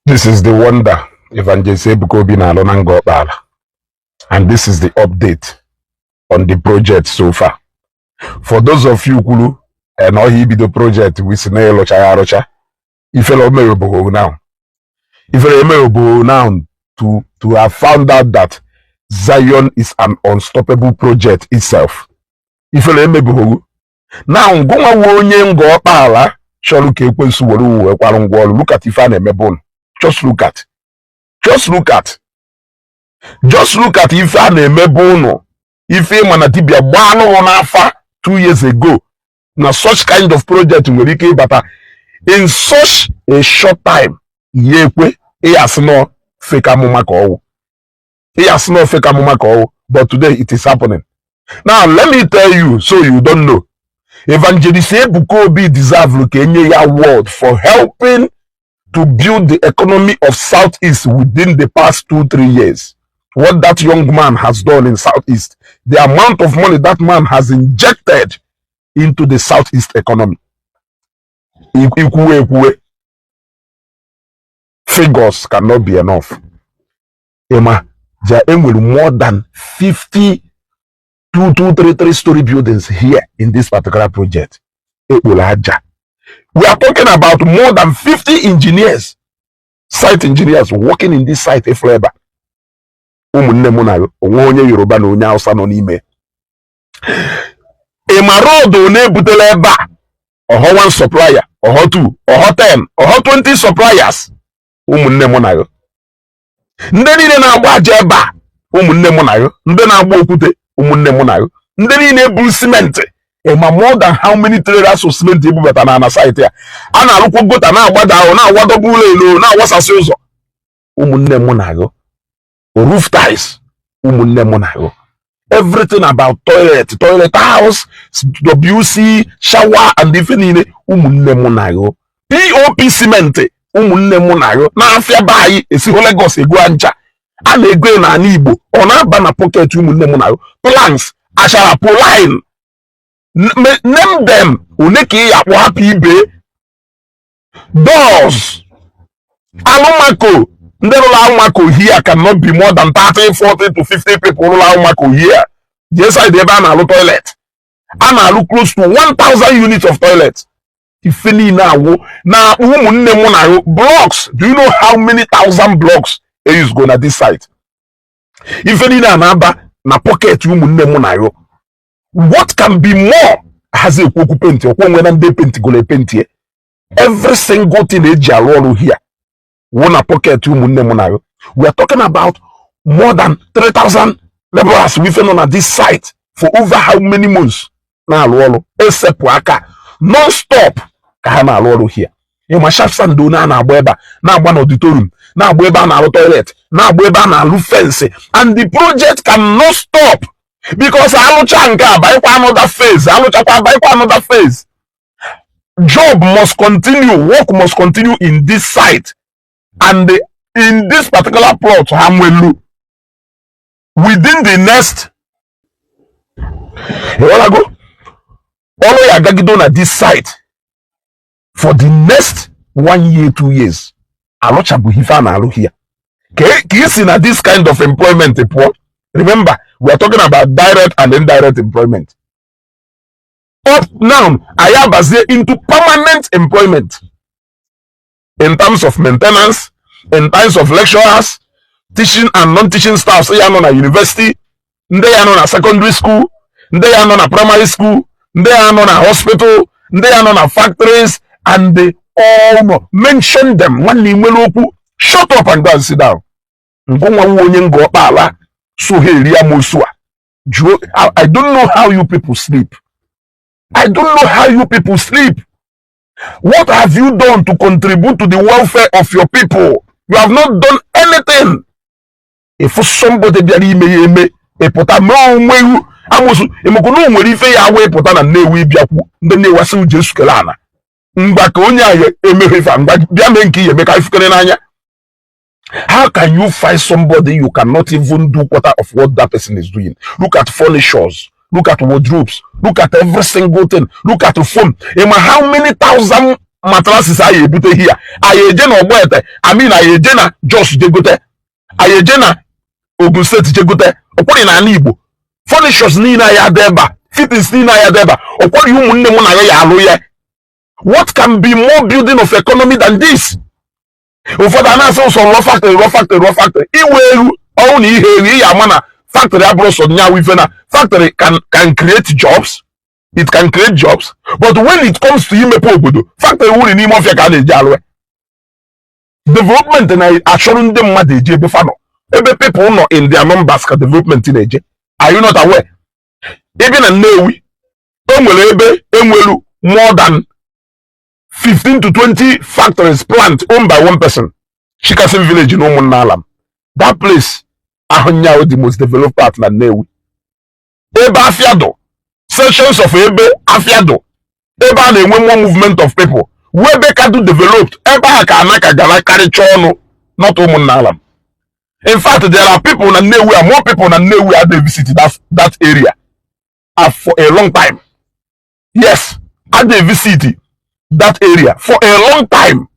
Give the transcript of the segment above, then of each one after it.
This is the wonder Evangelist Ebuka Obi na-alụ na Ngor Okpala, and this is the update on the project so far. For those of you kwuru na ọhịa ibido project wisi na ịlụcha ya arụcha, ifere omeweboghị now, ifere emeweboghị now to have found out that Zion is an unstoppable project itself. Ifere emeboghi now. Gụnwa nwe onye Ngor Okpala chọrọ ka ekwensu were uwe kwarụ ngwa ọrụ. Look at ife a na-emebe ụnụ. Just look at, just look at, just look at ife a na-emebe ụnụ. Ife ịma na dibịa gbaa alụghụ n'afa 2 years ago na such kind of project nwere ike ịbata in such a short time, ya ekwe ịyasị nọ fake amụma ka ọwụ, ịyasị nọ fake amụma ka ọwụ. But today it is happening. Now let me tell you, so you don't know, Evangelist Ebuka Obi deserve ka enye ya award for helping to build the economy of Southeast within the past 2-3 years. What that young man has done in Southeast, the amount of money that man has injected into the Southeast economy, ikwuwe ekwuwe, figures cannot be enough. Ịma there enwere more than 50 2 2 3 3 story buildings here in this particular project ekporo aja. We are talking about more than 50 engineers, site engineers working in this site. Efere ebe a, ụmụnne m, na onwe onye Yoruba na onye Hausa nọ n'ime. Ịma road na-ebutela ebe a, ọhọ one supplier, ọhọ two, ọhọ 10, ọhọ 20 suppliers. Ụmụnne m, na ndị niile na-agba aja ebe a, ụmụnne m, na ndị na-agba okwute, ụmụnne m, na ndị niile buru simenti. Ịma more than how many trailers of cement ebubata na site ya? A na-arụkwa gutter, na-agbada ahụ, na-awadobe ụlọ elu, na-awasasị ụzọ. Ụmụnne m, na-agụ roof tiles, ụmụnne m, na-agụ everything about toilet, toilet house, WC, shower and ife niile. Ụmụnne m, na-agụ POP cement. Ụmụnne m, na-agụ n'afịa be anyị esiho Lagos ego ncha a na-ego ya n'ala Igbo, ọ na-aba na pocket. Ụmụnne m, na-agụ planks, achara, poline, name them. One ka ị akpọ hapụ ibe? Doors, alumako. Ndị rụrụ alumako here cannot be more than 30, 40 to 50 people rụrụ alumako here. Jee side ebe a na-alụ toilet, a na-alụ close to 1000 units of toilet. Ife niile awụ na-akpụ. Ụmụnne m, na blocks, do you know how many thousand blocks e use go na this site? Ife niile a na-aba na pocket. Ụmụnne m, na what can be more? Hazi ekwu okwu penti, ọkwa onwe na ndị penti golo epenti. Every single thing eji arụ ọrụ here wụ na pocket. Ụmụnne m, na we are talking about more than 3000 laborers wife nọ na this site for over how many months na-arụ ọrụ, esepụ aka, non-stop ka ha na-arụ ọrụ here. Ịma sharp sand one a na-agba ebe a, na-agba na auditorium, na-agba ebe a na-arụ toilet, na-agba ebe a na-alụ fence, and the project cannot stop because alụcha nke a, banyekwa another phase, alụchakwa, banyekwa another phase. Job must continue, work must continue in this site and in this particular plot ha nwelu within the next, ịghọtago, ọrụ ya agagido na this site for the next one year, 2 years. Alụchabụghị ife a na-alụ here ka isi na this kind of employment pụọ. Remember, we are talking about direct and indirect employment. Up now, anyị abazie into permanent employment in terms of maintenance, in terms of lecturers, teaching and non-teaching staffs ya nọ na university, ndị ya nọ na secondary school, ndị ya nọ na primary school, ndị ya nọ na hospital, ndị ya nọ na factories and they all know. Mention them. Nwanne, nwere okwu, shut up and go and sit down. Ngụnwa nwa onye Ngor Okpala so ha eri amosu a jụọ. I don't know how you people sleep. I don't know how you people sleep. What have you done to contribute to the welfare of your people? You have not done anything. If somebody bịara ime ya eme, ịpụta mee onwe iwu amosu. Ịmakwa na o nwere ife ya awa ịpụta na Nnewi bịakwu ndị Nnewi asị uche sukere ana mgba ka onye a emeghe ife a, mgba bịa mee nke ihe eme ka ifukere n'anya. How can you find somebody you cannot even do quarter of what that person is doing? Look at furnitures, look at wardrobes, look at every single thing, look at the phone. Ịma how many thousand Mattresses anyị ebute here, anyị eje na Ọgbete, I mean, anyị eje na Jos jegote, anyị eje na Ogun State jegote. Ọkwọrị na ala Igbo, furnitures niile anyị adị ebe a, fittings niile anyị adị ebe a. Ọkwọrị ụmụnne m na ya ya alụ ya. What can be more building of economy than this? Ụfọdụ a na-asị ụsọ rụọ factory, rụọ factory, rụọ factory. Iwe eru ọnwụ na ihe eru ihe ama na factory abụrụ sọ nyawu ife na factory can create jobs. It can create jobs, but when it comes to imepe obodo, factory wuri n'ime ọfịa ka a na-eji alụ ya. Development na-achọrọ ndị mmadụ eji ebe fa nọ, ebe people nọ in their numbers ka development na-eje. Are you not aware? Ịbịa na Nnewi, o nwere ebe enwelu more than 15 to 20 factories, plant owned by one person, Chikason village na ụmụnna alam. That place ahụ the most developed part na Nnewi. Ebe afịa dụ, sections of ebe afịa dụ, ebe a na-enwe more movement of people, wee ebe ka dị developed, ebe a ka anaka gara karịcha ọnụ, not ụmụnna alam. In fact, there are people na Nnewi and more people na Nnewi are dey visit that area for a long time. Yes, a dey visit that area for a long time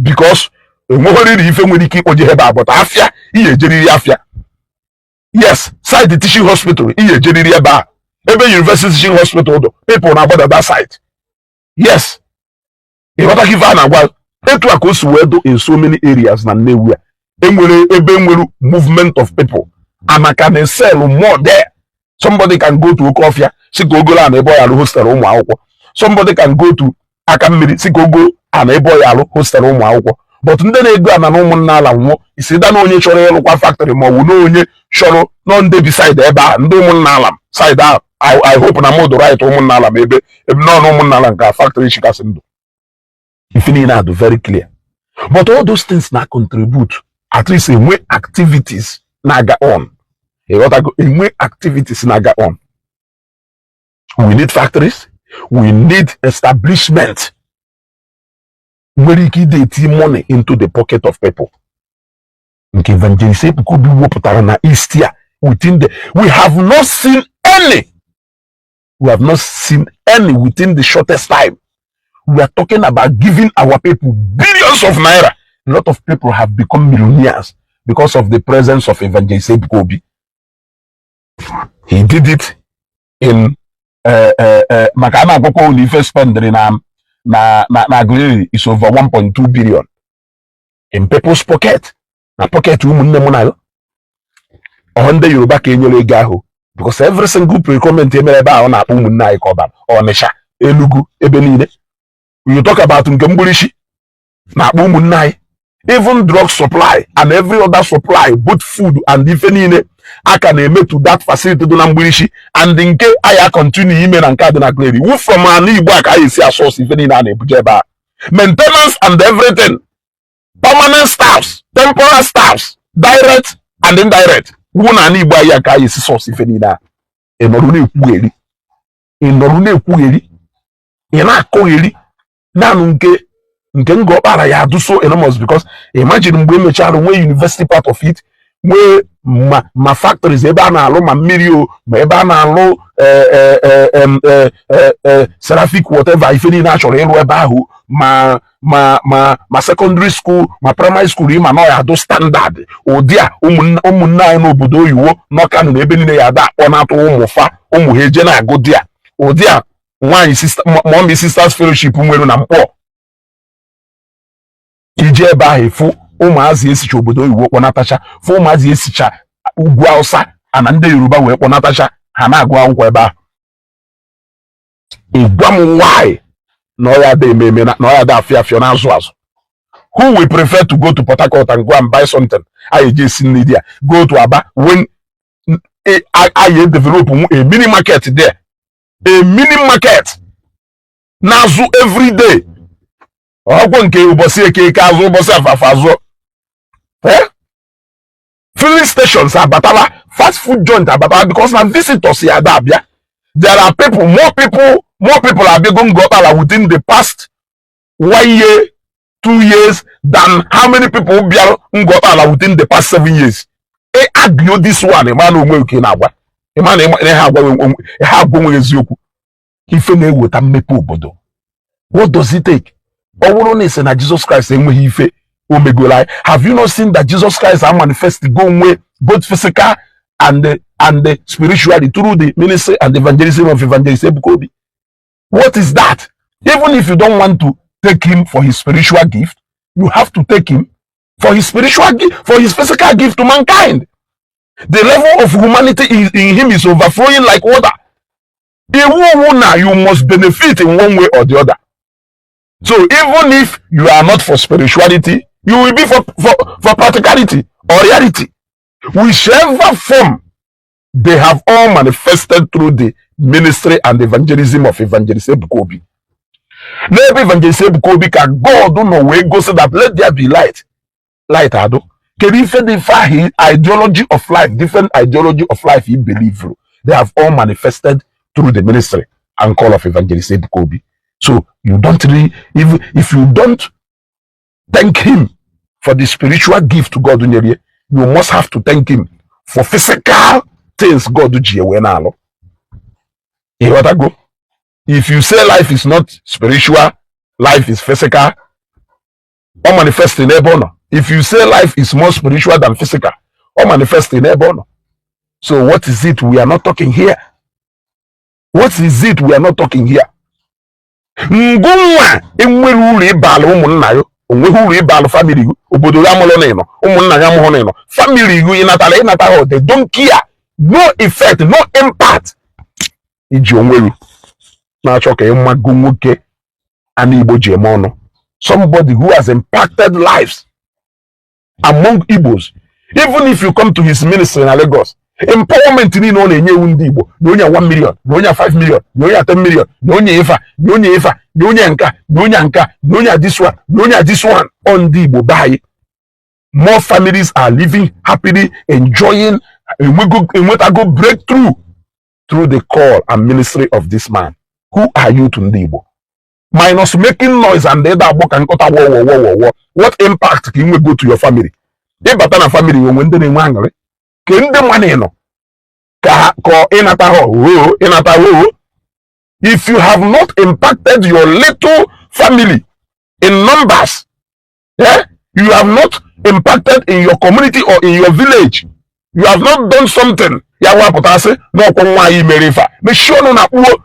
because enweghịrị ife nwere ike ịkpọje ebe a, but afịa ihe ejeriri afịa. Yes, side teaching hospital ihe ejeriri ebe a, ebe university teaching hospital dụ, people na-agbada that side. Yes, ịghọta ife a na-agwa? Etu a ka o si wee do in so many areas na Nnewi a enwere ebe nwere movement of people and can sell more there. Somebody can go to Okofia si ka ogolo ana ebe ọ ya alụ hostel ụmụ akwụkwọ. Somebody can go to aka mmiri si ka ogo ana ebe ọ ya alụ hostel ụmụ akwụkwọ. But ndị na-ego ana na ụmụnna ala nwụọ isi da na onye chọrọ ịrụkwa factory ma ọ bụ na onye chọrọ nọ ndị bi side ebe ahụ, ndị ụmụnna ala side ahụ. I hope na m right, ụmụnna ala ma ebe ebe nọ na ụmụnna ala nke factory chikasị ndụ ife niile adụ very clear. But all those things na contribute at least enwe activities na-aga on. Ịghọtago? Enwe activities na-aga on. We need factories, we need establishment nwere ike ide eti money into the pocket of people. Nke Evangelist Ebuka Obi wepụtara na East here within the, we have not seen any, we have not seen any within the shortest time. We are talking about giving our people billions of naira. A lot of people have become millionaires because of the presence of Evangelist Ebuka Obi. He did it in maka a na-agwakwa ụlọ ife spendịrị na Aguleri is over 1.2 billion in people's pocket, na pocket ụmụnne m na ọhụ ndị Yoruba ka enyere ego ahụ, because every single procurement emere ebe ahụ na-akpọ ụmụnne anyị ka ọ bara Ọnịsha, Enugu, ebe niile. You talk about nke mgburichi na-akpọ ụmụnne anyị, even drug supply and every other supply, both food and ife niile aka na-eme to that facility dị na mgbirichi and nke anyị continue ime na nke a dị na Aguleri wu from ana Igbo a ka anyị esi asọs ife niile a na-ebuje ebe a, maintenance and everything, permanent staffs, temporal staffs, direct and indirect, wu na ana Igbo anyị a ka anyị esi source ife niile a. Ị nọrọ na-ekwugheri, ị nọrọ na-ekwugheri, ị na-akọgheri naanị nke Ngor Okpala ya adụ so enormous, because imagine mgbe emechara nwee university part of it, nwee ma factories ebe a na-alụ ma mmiri o ma ebe a na-alụ seraphic whatever ife niile a chọrọ ịrụ ebe ahụ, ma secondary school ma primary school, ịma na ọ ya adụ standard ụdị a ụmụnne anyị n'obodo oyiwo nọ Kano na ebe niile ya ada akpọ na-atụ ụmụ fa, ụmụ ha eje na-agụ dị a ụdị a nwaanyị Mommy Sisters Fellowship nwere na Mkpọ. Ije ebe ahụ efu ụmụazị esicha obodo oyibo kpọnatacha, fụ ụmụazị esicha ugwu Awụsa ana ndị Yoruba wee kpọnatacha ha na-agụ akwụkwọ ebe ahụ. Ịgwa m nwaanyị na ọ ya ada eme eme na ọ ya ada afịa afịa na-azụ azụ. Who will prefer to go to Port Harcourt and go and buy something anyị eji esi nri there, go to Aba when anyị develop a mini market there, a mini market na-azụ every day, ọgwụ nke ụbọchị Eke eke azụ, ụbọchị Afafa azụ, filling stations abatala, fast food joint abatala, because na visitors ya ada abịa. There are people, more people, more people abịago Ngor Okpala within the past one year, 2 years than how many people bịara Ngor Okpala within the past 7 years. E argue this one, ịma na onwe nke na-agwa, ịma na ihe agwa onwe eziokwu. Ife na-eweta mmepe obodo, what does it take? Ọ bụrụ na ị na Jesus Christ enweghị ife o megoro anyị, have you not seen that Jesus Christ ha manifest go onwe both physical and spiritually through the ministry and evangelism of Evangelist Ebuka Obi? What is that? Even if you don't want to take him for his spiritual gift, you have to take him for his spiritual gift, for his physical gift to mankind. The level of humanity in him is overflowing like water. Iwu wu na you must benefit in one way or the other. So even if you are not for spirituality, you will be for practicality or reality. Whichever form, they have all manifested through the ministry and evangelism of Evangelist Ebuka Obi. N'ebe Evangelist Ebuka Obi ka God nọ wee gosi that let there be light. Light ado. Kedu ife dị ife ahụ? Ideology of life, different ideology of life he believe, they have all manifested through the ministry and call of Evangelist Ebuka Obi. So you don't really, if you don't thank him for the spiritual gift to God nyere ya, you must have to thank him for physical things God ji wee na-alụ. Ịghọtago? If you say life is not spiritual, life is physical, ọ manifest n'ebe ọ nọ. If you say life is more spiritual than physical, ọ manifest n'ebe ọ nọ. So what is it we are not talking here? What is it we are not talking here? Ngụnwa enwere uru ịbala ụmụnna ya, onweghị uru ịbalụ family gị. Obodo ya amụrụ na ịnọ, ụmụnna ya amụrụ na ịnọ, family gị ịnatara ịnata ha, they don't care. No effect, no impact. Iji onwe gị na-achọ ka ịmago nwoke ana Igbo ji eme ọnụ, somebody who has impacted lives among Igbos. Even if you come to his ministry na Lagos, empowerment niile ọ na-enye ewu ndị Igbo, na onye 1 million, na onye 5 million, na onye 10 million, na onye ife a, na onye ife a, na onye nka, na onye nka, na onye this one, na onye this one, ọ ndị Igbo be anyị. More families are living happily, enjoying, enwetago breakthrough through the call and ministry of this man. Who are you to ndị Igbo, minus making noise and ịda agbọ ka nkọta wọ wọ wọ wọ wọ? What impact ka ị nwego to your family? Ịbata na family, onwe ndị na-enwe aṅụrị ke ndị mmadụ nọ ka ka ịnata ha oo, ịnata ha oo. If you have not impacted your little family in numbers, yeah, you have not impacted in your community or in your village, you have not done something ya wapụtasị n'ọkwọ nwa anyị mere ife a, mechie ọnụ na kpuo.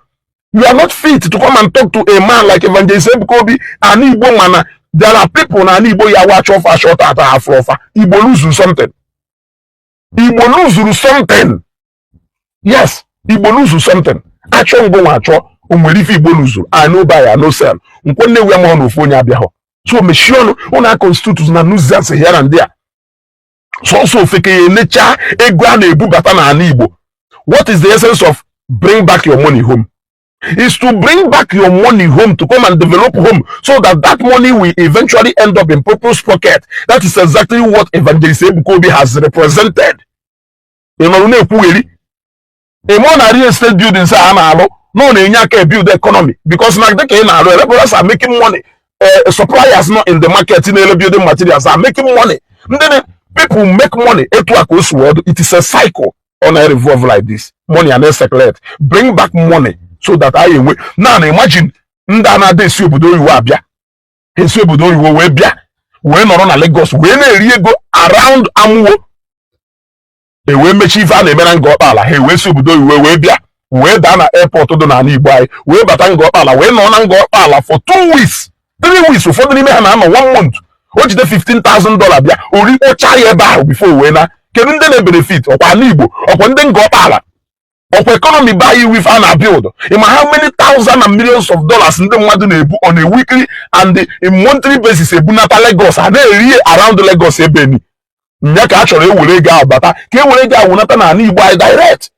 You are not fit to come and talk to a man like Evangelist Ebuka Obi. Ana Igbo, mana there are people na ana Igbo ya wa achọ ọfa achọ tata afọ ọfa. Igbo lose something. Igbo lose something. Yes, Igbo lose something. Achọ ngụ nwa achọ o nwere ife Igbo lose. I no buy, I no sell. Nkwo Nnewi amaghọ na ofu onye abịaghọ. So mechie ọnụ. Ụnụ constitute na nuisance here and there. Sọsọ ofeke ya enecha ego a na-ebubata n'ala Igbo. What is the essence of bring back your money home? Is to bring back your money home, to come and develop home, so that that money will eventually end up in people's pocket. That is exactly what Evangelist Ebuka Obi has represented. Ị nọrọ na-ekwugheri ịmụ na real estate buildings a na-alụ na ọ na-enye aka build economy, because na dịka ị na-alụ, laborers are making money, suppliers not in the market na-ele building materials are making money, ndị na people make money. Etu a ka o si wee dị. It is a cycle ọ na-revolve like this. Money and circulate, bring back money so that anyị enwe. Now imagine ndị a na-ada esi obodo oyibo abịa, esi obodo oyibo wee bịa wee nọrọ na Lagos wee na-eri ego around Amuwo, e wee mechie ife a na-eme na Nga Ọkpala, ha ewee si obodo oyibo wee bịa wee daa na airport dị n'ala Igbo anyị, wee bata Nga Ọkpala, wee nọ na Nga Ọkpala for 2 weeks, 3 weeks. Ụfọdụ n'ime ha na-anọ one month. O jide $15,000 bịa ori kpọchaa ya ebe ahụ before wee na. Kedu ndị na-ebenefit? Ọkwa ala Igbo, ọkwa ndị Nga Ọkpala, ọkwa economy be anyị with a na build. Ịma how many thousand and millions of dollars ndị mmadụ na-ebu on a weekly and a monthly basis ebunata Lagos, a na-eri around Lagos ebe ni nya ka a chọrọ ewere ego ahụ bata, ka e were ego ahụ wunata n'ala Igbo anyị direct,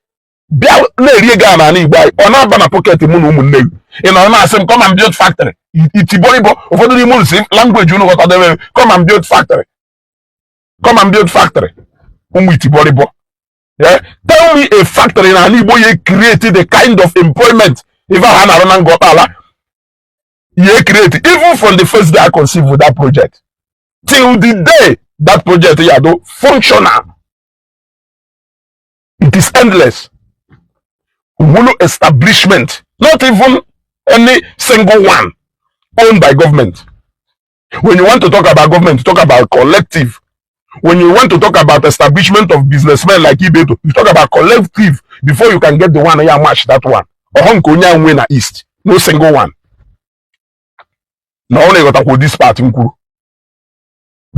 bịa na-eri ego ahụ n'ala Igbo anyị, ọ na-aba na pocket mụ na ụmụnne gị. Ị nọrọ na-asị m, "Come and build factory." Itiboribo ụfọdụ n'ime unu si language unu ghọtadebe, "Come and build factory, come and build factory." Ụmụ itiboribo. Yeah? Tell me a factory n'ala Igbo ya create the kind of employment ife ahụ a na-arụ na Nga Ọkpala ya create. Even from the first day I conceived that project till the day that project ya do functional, it is endless. Wulu establishment, not even any single one owned by government. When you want to talk about government, you talk about collective. When you want to talk about establishment of businessmen like Ibeto, you talk about collective before you can get the one ya match that one. Ọhọ nke onye ahụ nwe na East, no single one. Na ọ na-egotakwa this part m kwuru.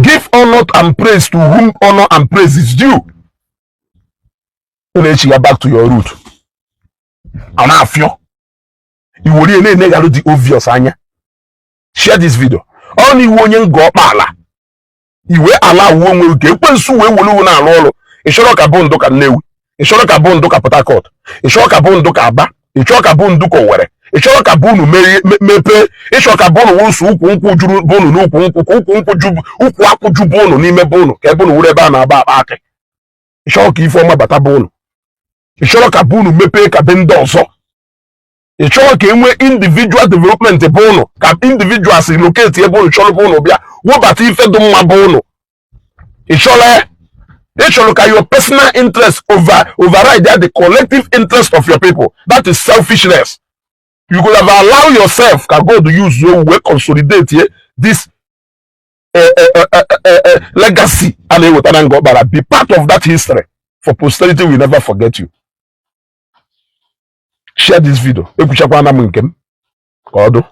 Give honor and praise to whom honor and praise is due. Ị na-echiga back to your root. Ọ na-afịọ. Iworie na-enegharụ the obvious anya. Share this video. Ọ na iwu onye Ngor Okpala. Iwe ala uwe onwe ka ekwensu wee were uwe na-arụ ọrụ. Ị chọrọ ka bụ ndụ ka Nnewi, ị chọrọ ka bụ ndụ ka Port Harcourt, ị chọrọ ka bụ ndụ ka Aba, ị chọrọ ka bụ ndụ ka Owerri, ị chọrọ ka bụ unu mepee, ị chọrọ ka bụ unu wụsụ ukwu nkwụ juru bụ unu n'ukwu nkwụ, ka ukwu nkwụ ju, ukwu akwụ ju bụ unu n'ime bụ unu, ka ebe unu wuru ebe a na-agba akpa akị. Ị chọrọ ka ife ọma bata bụ unu. Ị chọrọ ka bụ unu mepee ka be ndị ọzọ. Ị chọrọ ka e nwee individual development bụ unu, ka individuals locate ebe unu chọrọ bụ unu bịa webata ife dị mma bụ unu. Ị chọrọ ya? Ị chọrọ ka your personal interest override the collective interest of your people. That is selfishness. You could have allowed yourself ka God use you wee consolidate this legacy a na-eweta na Ngor Okpala. Be part of that history for posterity will never forget you. Share this video. Ekwuchakwana m nke m ka ọ dụ.